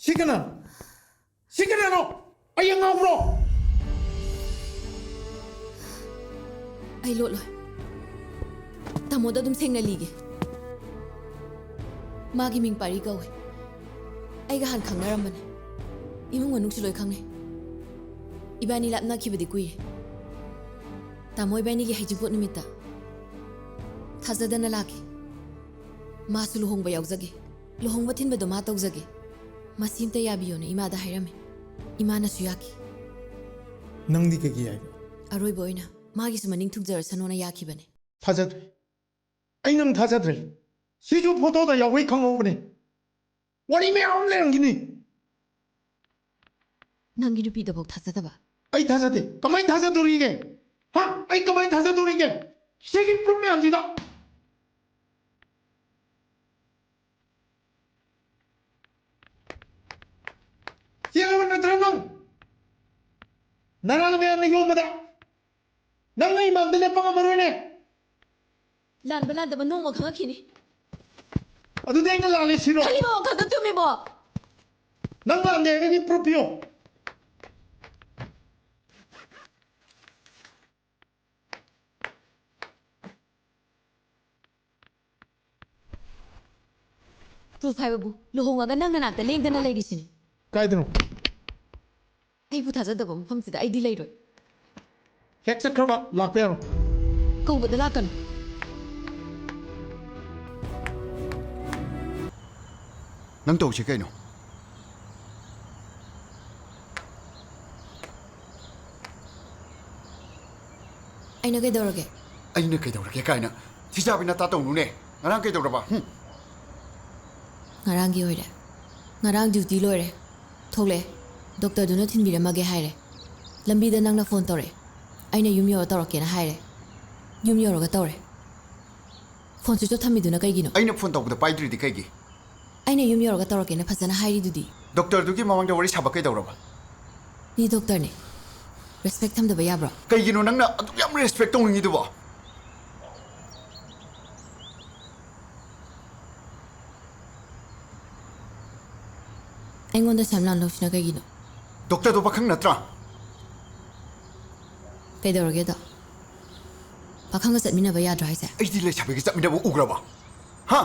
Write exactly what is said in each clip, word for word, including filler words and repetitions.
ꯁꯤ ꯀꯅꯥꯅꯣ? ꯁꯤ ꯀꯅꯥꯅꯣ? ꯑꯩ ꯑꯉꯥꯎꯕ꯭ꯔꯣ? ꯑꯩ ꯂꯣꯠꯂꯣꯏ꯫ ꯇꯥꯃꯣꯗ ꯑꯗꯨꯝ ꯁꯦꯡꯅ ꯂꯤꯒꯦ꯫ ꯃꯥꯒꯤ ꯃꯤꯡ ꯄꯥꯔꯤ ꯀꯧꯏ꯫ ꯑꯩꯒ ꯍꯥꯟꯅ ꯈꯪꯅꯔꯝꯕꯅꯦ꯫ ꯏꯃꯨꯡ ꯃꯅꯨꯡꯁꯨ ꯂꯣꯏ ꯈꯪꯅꯩ꯫ ꯏꯕꯥꯅꯤ ꯂꯥꯞꯅꯈꯤꯕꯗꯤ ꯀꯨꯏꯔꯦ꯫ ꯇꯥꯃꯣ ꯏꯕꯥꯅꯤꯒꯤ ꯍꯩꯖꯤꯡꯄꯣꯠ ꯅꯨꯃꯤꯠꯇ ꯊꯥꯖꯗꯅ ꯂꯥꯛꯈꯤ꯫ ꯃꯥꯁꯨ ꯂꯨꯍꯣꯡꯕ ꯌꯥꯎꯖꯒꯦ꯫ ꯂꯨꯍꯣꯡꯕ ꯊꯤꯟꯕꯗꯣ ꯃꯥ ꯇꯧꯖꯒꯦ꯫ ꯃꯁꯤ ꯑꯝꯇ ꯌꯥꯕꯤꯌꯣꯅ ꯏꯃꯥꯗ ꯍꯥꯏꯔꯝꯃꯤ꯫ ꯏꯃꯥꯅꯁꯨ ꯌꯥꯈꯤ꯫ ꯅꯪꯗꯤ ꯀꯩꯒꯤ ꯌꯥꯏꯕ? ꯑꯔꯣꯏꯕ ꯑꯣꯏꯅ ꯃꯥꯒꯤꯁꯨ ꯃꯅꯤꯡ ꯊꯨꯡꯖꯔꯁꯅꯣꯅ ꯌꯥꯈꯤꯕꯅꯦ꯫ ꯊꯥꯖꯗ꯭ꯔꯦ꯫ ꯑꯩ ꯅꯪ ꯊꯥꯖꯗ꯭ꯔꯦ꯫ ꯁꯤꯁꯨ ꯐꯣꯇꯣꯗ ꯌꯥꯎꯕꯩ ꯈꯪꯍꯧꯕꯅꯦ꯫ ꯋꯥꯔꯤ ꯃꯌꯥꯝ ꯑꯃ ꯂꯩꯔꯝꯒꯅꯤ꯫ ꯅꯪꯒꯤ ꯅꯨꯄꯤꯗꯐꯥꯎ ꯊꯥꯖꯗꯕ? ꯑꯩ ꯊꯥꯖꯗꯦ꯫ ꯀꯃꯥꯏꯅ ꯊꯥꯖꯗꯣꯔꯤꯒꯦ? ꯍꯥ? ꯑꯩ ꯀꯃꯥꯏꯅ ꯊꯥꯖꯗꯣꯔꯤꯒꯦ? ꯁꯤꯒꯤ ꯄ꯭ꯔꯨꯐ ꯃꯌꯥꯝꯁꯤꯗ꯫ ꯆꯦꯜꯂꯕ ꯅꯠꯇ꯭ꯔ ꯅꯪ? ꯅꯔꯥꯡ ꯃꯌꯥꯝꯅ ꯌꯣꯝꯕꯗ ꯅꯪ ꯑꯩ ꯃꯥꯡꯗ ꯂꯦꯞꯄ ꯉꯝꯃꯔꯣꯏꯅꯦ꯫ ꯂꯥꯟꯕ ꯂꯥꯟꯗꯕ ꯅꯣꯡꯃ ꯈꯪꯉꯛꯈꯤꯅꯤ꯫ ꯑꯗꯨꯗꯤ ꯑꯩꯅ ꯂꯥꯜꯂꯦ ꯁꯤꯔꯣ? ꯈꯜꯂꯤꯕ ꯋꯥꯈꯜꯗꯣ ꯆꯨꯝꯃꯤꯕꯣ? ꯅꯪ ꯂꯥꯟꯗꯦ ꯍꯥꯏꯔꯒꯗꯤ ꯄ꯭ꯔꯨꯐ ꯄꯤꯌꯣ꯫ ꯄ꯭ꯔꯨꯐ ꯍꯥꯏꯕꯕꯨ ꯂꯨꯍꯣꯡꯉꯒ ꯅꯪ ꯅꯅꯥꯛꯇ ꯂꯦꯡꯗꯅ ꯂꯩꯔꯤꯁꯤꯅꯤ꯫ ꯀꯥꯏꯗꯅꯣ? ꯑꯩꯕꯨ ꯊꯥꯖꯗꯕ ꯃꯐꯝꯁꯤꯗ ꯑꯩꯗꯤ ꯂꯩꯔꯣꯏ꯫ ꯍꯦꯛ ꯆꯠꯈ꯭ꯔꯕ ꯂꯥꯛꯄ ꯌꯥꯔꯣꯏ꯫ ꯀꯧꯕꯗ ꯂꯥꯛꯀꯅꯨ꯫ ꯅꯪ ꯇꯧꯁꯤ ꯀꯩꯅꯣ? ꯑꯩꯅ ꯀꯩꯗꯧꯔꯒꯦ? ꯑꯩꯅ ꯀꯩꯗꯧꯔꯒꯦ ꯀꯥꯏꯅ ꯊꯤꯖꯥꯕꯤ ꯅꯇꯥ ꯇꯧꯅꯨꯅꯦ꯫ ꯉꯔꯥꯡ ꯀꯩꯗꯧꯔꯕ? ꯍꯨꯝ꯫ ꯉꯔꯥꯡꯒꯤ ꯑꯣꯏꯔꯦ꯫ ꯉꯔꯥꯡ ꯗ꯭ꯌꯨꯇꯤ ꯂꯣꯏꯔꯦ꯫ ꯊꯣꯛꯂꯛꯑꯦ꯫ ꯗꯣꯛꯇꯔꯗꯨꯅ ꯊꯤꯟꯕꯤꯔꯝꯃꯒꯦ ꯍꯥꯏꯔꯦ꯫ ꯂꯝꯕꯤꯗ ꯅꯪꯅ ꯐꯣꯟ ꯇꯧꯔꯛꯑꯦ꯫ ꯑꯩꯅ ꯌꯨꯝ ꯌꯧꯔ ꯇꯧꯔꯛꯀꯦꯅ ꯍꯥꯏꯔꯦ꯫ ꯌꯨꯝ ꯌꯧꯔꯒ ꯇꯧꯔꯦ꯫ ꯐꯣꯟ ꯁ꯭ꯋꯤꯆ ꯑꯣꯐ ꯊꯝꯃꯤꯗꯨꯅ ꯀꯩꯒꯤꯅꯣ? ꯑꯩꯅ ꯐꯣꯟ ꯇꯧꯕꯗ ꯄꯥꯏꯗ꯭ꯔꯤꯗꯤ ꯀꯩꯒꯤ? ꯑꯩꯅ ꯌꯨꯝ ꯌꯧꯔꯒ ꯇꯧꯔꯛꯀꯦꯅ ꯐꯖꯅ ꯍꯥꯏꯔꯤꯗꯨꯗꯤ꯫ ꯗꯣꯛꯇꯔꯗꯨꯒꯤ ꯃꯃꯥꯡꯗ ꯋꯥꯔꯤ ꯁꯥꯕ ꯀꯩꯗꯧꯔꯕ? ꯃꯤ ꯗꯣꯛꯇꯔꯅꯦ꯫ ꯔꯦꯁꯄꯦꯛ ꯊꯝꯗꯕ ꯌꯥꯕ꯭ꯔꯣ? ꯀꯩꯒꯤꯅꯣ ꯅꯪꯅ ꯑꯗꯨꯛ ꯌꯥꯝ ꯔꯦꯁꯄꯦꯛ ꯇꯧꯅꯤꯡꯉꯤꯗꯨꯕꯣ? ꯑꯩꯉꯣꯟꯗ ꯁꯦꯝꯂꯥꯟ ꯂꯧꯁꯤꯅ ꯀꯩꯒꯤꯅꯣ? ꯗꯣꯛꯇꯔꯗꯣ ꯄꯥꯈꯪ ꯅꯠꯇ꯭ꯔꯥ? ꯀꯩꯗꯧꯔꯒꯦꯗꯣ? ꯄꯥꯈꯪꯒ ꯆꯠꯃꯤꯟꯅꯕ ꯌꯥꯗ꯭ꯔꯣ ꯍꯥꯏꯁꯦ? ꯑꯩꯗꯤ ꯂꯩꯁꯥꯕꯤꯒ ꯆꯠꯃꯤꯟꯅꯕ ꯎꯈ꯭ꯔꯕ? ꯍꯥ?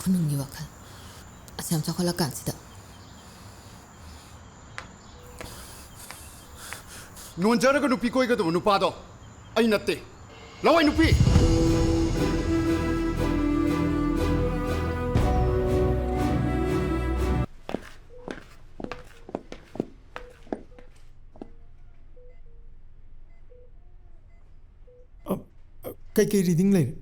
ꯈꯨꯅꯨꯡꯒꯤ ꯋꯥꯈꯜ꯫ ꯑꯁ, ꯌꯥꯝ ꯆꯥꯎꯈꯠꯂꯀꯥꯟꯁꯤꯗ꯫ ꯅꯣꯟꯖꯔꯒ ꯅꯨꯄꯤ ꯀꯣꯏꯒꯗꯕ ꯅꯨꯄꯥꯗꯣ ꯑꯩ ꯅꯠꯇꯦ꯫ ꯂꯋꯥꯏ ꯅꯨꯄꯤ! ꯑ, ꯑ, ꯀꯩꯀꯩ reading ꯂꯩꯔꯦ?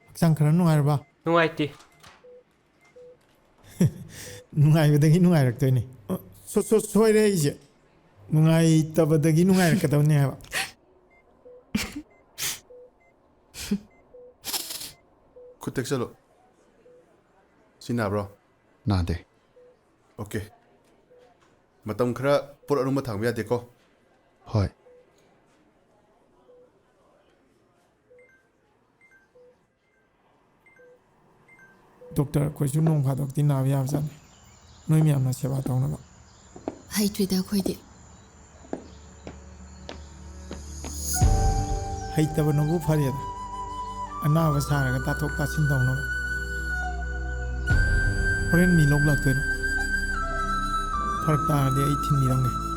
ꯍꯛꯆꯥꯡ ꯈꯔ ꯅꯨꯡꯉꯥꯏꯔꯕ? ꯅꯨꯡꯉꯥꯏꯇꯦ꯫ ꯅꯨꯡꯉꯥꯏꯕꯗꯒꯤ ꯅꯨꯡꯉꯥꯏꯔꯛꯇꯣꯏꯅꯦ꯫ ꯑ, ꯁꯣ-, ꯁꯣ-, ꯁꯣꯏꯔꯦ ꯑꯩꯁꯦ꯫ ꯅꯨꯡꯉꯥꯏꯇꯕꯗꯒꯤ ꯅꯨꯡꯉꯥꯏꯔꯛꯀꯗꯕꯅꯦ ꯍꯥꯏꯕ꯫ ꯈꯨꯠ ꯇꯦꯛꯁꯜꯂꯨ꯫ ꯁꯤ ꯅꯥꯕ꯭ꯔꯣ? ꯅꯥꯗꯦ꯫ ꯑꯣꯀꯦ꯫ ꯃꯇꯝ ꯈꯔ ꯄꯣꯠ ꯑꯔꯨꯝꯕ ꯊꯥꯡꯕ ꯌꯥꯗꯦꯀꯣ? ꯍꯣꯏ꯫ ꯗꯣꯛꯇꯔ, ꯑꯩꯈꯣꯏꯁꯨ ꯅꯣꯡ ꯐꯥꯗꯣꯛꯇꯤ ꯅꯥꯕ ꯌꯥꯕꯖꯥꯠꯅꯤ, ꯅꯣꯏ ꯃꯌꯥꯝꯅ ꯁꯦꯕꯥ ꯇꯧꯅꯕ꯫ ꯍꯩꯇ꯭ꯔꯤꯗ ꯑꯩꯈꯣꯏꯗꯤ꯫ ꯍꯩꯇꯕꯅꯕꯨ ꯐꯔꯦꯗ, ꯑꯅꯥꯕ ꯁꯥꯔꯒ ꯇꯥꯊꯣꯛ ꯇꯥꯁꯤꯟ ꯇꯧꯅꯕ꯫ ꯍꯣꯔꯦꯟ ꯃꯤ ꯂꯧꯕ ꯂꯥꯛꯇꯣꯏꯔꯣ? ꯐꯔꯛ ꯇꯥꯔꯗꯤ ꯑꯩ ꯊꯤꯟꯕꯤꯔꯝꯒꯦ꯫